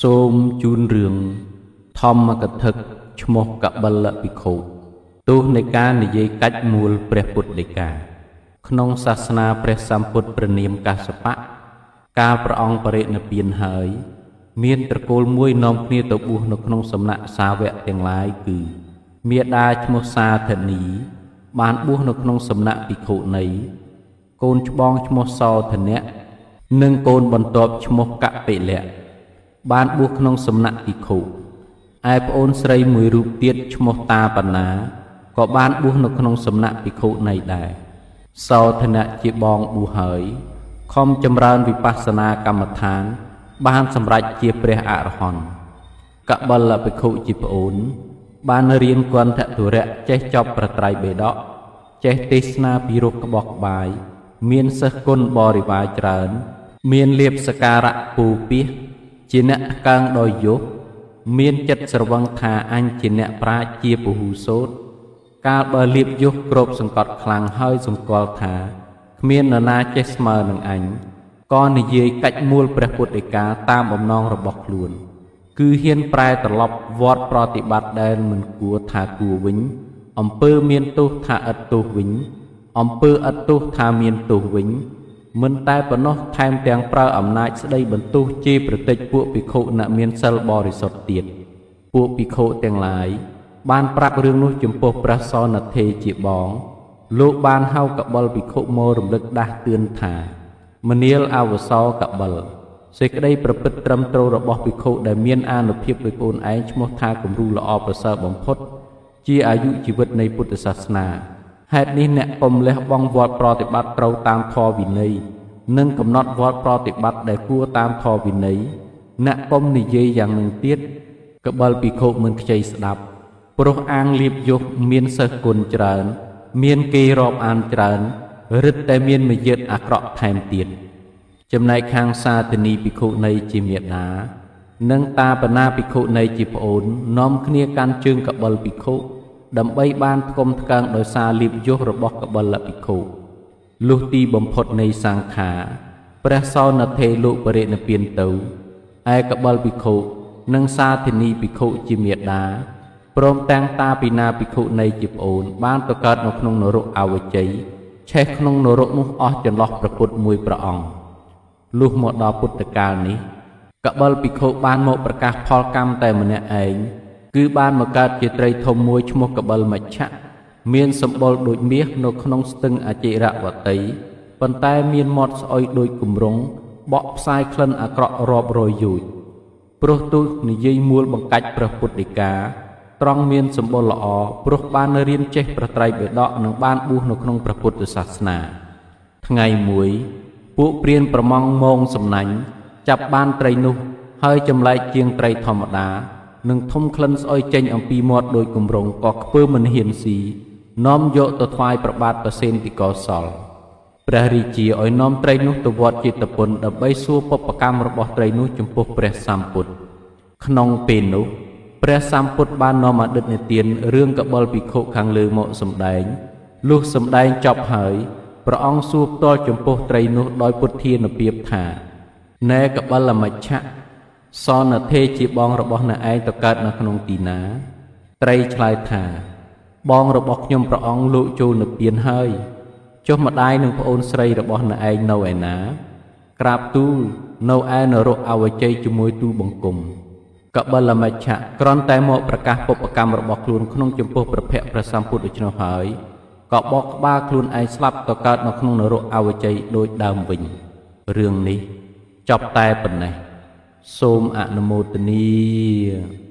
សូមជូនរឿងធម្មកថាឈ្មោះកបិលភិក្ខុទោសនៃការនិយាយកាច់មូលព្រះពុទ្ធដីកាក្នុងសាសនាព្រះសម្ពុទ្ធព្រះនាមកាសបៈកាលព្រះអង្គបរិនិព្វានហើយ មានត្រកូលមួយនាំគ្នាទៅបួសនៅក្នុងសំណាក់សាវកទាំងឡាយគឺមាតាឈ្មោះសាធនី បានបួសនៅក្នុងសំណាក់ភិក្ខុនីកូនច្បងឈ្មោះសោធនៈនិងកូនបន្ទាប់ឈ្មោះកពិលៈបានបួសក្នុងសំណាក់ភិក្ខុឯប្អូនស្រីមួយរូបទៀតឈ្មោះតាបណ្ណាក៏បានបួសនៅក្នុងសំណាក់ភិក្ខុនីដែរសោធនៈជាបងបួសហើយខំចម្រើនវិបស្សនាកម្មដ្ឋាន បានសម្រេចជាព្រះអរហន្តកបិលភិក្ខុជាប្អូន បានរៀនគន្ធទុរៈចេះចប់ប្រត្រៃបិដកចេះទេសនាពីរោះក្បោះក្បាយ មានសិស្សគុណបរិវារច្រើន មានលៀបសការៈពូពាសជាអ្នកថ្កើងដោយយសមានចិត្តស្រវឹងថាអញជាអ្នកប្រាជ្ញជាពហុសូត្រកាលបើលៀបយសគ្របសង្កត់ខ្លាំងហើយសម្គាល់ថាគ្មាននរណាចេះស្មើនឹងអញក៏និយាយកាច់មូលព្រះពុទ្ធដីកាតាមបំណងរបស់ខ្លួន គឺហ៊ានប្រែត្រឡប់វត្តប្រតិបត្តិដែលមិនគួរថាគួរវិញអំពើមានទោសថាឥតទោសវិញអំពើឥតទោសថាមានទោសវិញ មិនតែប៉ុណ្ណោះថែមទាំងប្រើអំណាចស្ដីបន្ទោសជេរប្រតិចពួកភិក្ខុអ្នកមានសិលបរិសុទ្ធទៀតពួកភិក្ខុទាំងឡាយបានប្រាប់រឿងនោះចំពោះព្រះសនធេជាបង លោកបានហៅកបិលភិក្ខុមករំលឹកដាស់តឿនថាមនាលអវសោកបិលសេចក្តីប្រព្រឹត្តត្រឹមត្រូវរបស់ភិក្ខុដែលមានអានុភាពដោយខ្លួនឯងឈ្មោះថាគំរូល្អប្រសើរបំផុត ជាអាយុជីវិតនៃពុទ្ធសាសនាហេតុនេះអ្នកកុំលះបង់វត្តប្រតិបត្តិត្រូវតាមធម៌វិន័យនិងកំណត់វត្តប្រតិបត្តិដែលគួរតាមធម៌វិន័យអ្នកកុំនិយាយយ៉ាងនឹងទៀតកបិលភិក្ខុមិនខ្ចីស្ដាប់ព្រោះអាងលៀបយសមានសិស្សគុណច្រើន មានគេរាប់អានច្រើនរឹតតែមានមយាទអាក្រក់ថែមទៀតចំណែកខាងសាធនីភិក្ខុនីជាមេដា និងតាបណាភិក្ខុនីជាប្អូននាំគ្នាកាន់ជើងកបិលភិក្ខុដើម្បីបានថ្កុំថ្កើងដោយសារលៀបយសរបស់កបិលភិក្ខុលុះទីបំផុតនៃសង្ខារព្រះសោនធេលោកបរិនិព្វានទៅឯកបិលភិក្ខុនិងសាធនីភិក្ខុជាមេដាព្រមទាំងតាពីណាភិក្ខុនៃជាប្អូនបានទៅកើតនៅក្នុងនរកអវជ័យឆេះក្នុងនរកនោះអស់ចន្លោះព្រះពុទ្ធមួយព្រះអង្គលុះមកដល់ពុទ្ធកាលនេះកបិលភិក្ខុបានមកប្រកាសផលកម្មតែម្នាក់ឯងគឺបានមកកើតជាត្រីធំមួយឈ្មោះកបិលមច្ឆៈមានសម្បុរដូចមាសនៅក្នុងស្ទឹងអចិរវតីប៉ុន្តែមានមាត់ស្អុយដូចគម្រង់បក់ផ្សាយក្លិនអាក្រក់រាប់រយយោជន៍ព្រោះទូចនិយាយមូលបង្កាច់ព្រះពុទ្ធដីកាត្រង់មានសម្បុរល្អព្រោះបានរៀនចេះព្រះត្រៃបិដកនិងបានបួសនៅក្នុងព្រះពុទ្ធសាសនាថ្ងៃមួយពួកព្រានប្រម៉ង់មងសំណាញ់ចាប់បានត្រីនោះហើយចម្លែកជាងត្រីធម្មតានិងធំក្លិនស្អុយចេញអំពីមាត់ដូចគម្រង់ក៏ខ្ពើមមិនហ៊ានស៊ីនាំយកទៅថ្វាយព្រះបាទប្រសេនតិកោសលព្រះរាជាឲ្យនាំត្រីនោះទៅវត្តចេតពុនដើម្បីសួរបុព្វកម្មរបស់ត្រីនោះចំពោះព្រះសម្ពុទ្ធក្នុងពេលនោះព្រះសម្ពុទ្ធបាននាំអតីតនិទានរឿងកបិលភិក្ខុខាងលើមកសម្ដែងលុះសម្ដែងចប់ហើយព្រះអង្គសួរផ្ទាល់ចំពោះត្រីនោះដោយពុទ្ធានុភាពថាណែកបិលមច្ឆៈសនធេជាបងរបស់អ្នកឯងទៅកើតនៅក្នុងទីណា ត្រីឆ្លើយថា បងរបស់ខ្ញុំព្រះអង្គលោកចូលនិព្វានហើយចុះម្ដាយនិងប្អូនស្រីរបស់អ្នកឯងនៅឯណា ក្រាបទូលនៅឯនរកអវជ័យជាមួយទូលបង្គំកបិលមច្ឆៈគ្រាន់តែមកប្រកាសបុព្វកម្មរបស់ខ្លួនក្នុងចំពោះព្រះភ័ក្ត្រព្រះសម្ពុទ្ធដូច្នោះហើយក៏បកក្បាលខ្លួនឯងស្លាប់ទៅកើតនៅក្នុងនរកអវជ័យដូចដើមវិញរឿងនេះចប់តែប៉ុណ្ណេះសូមអនុមោទនា។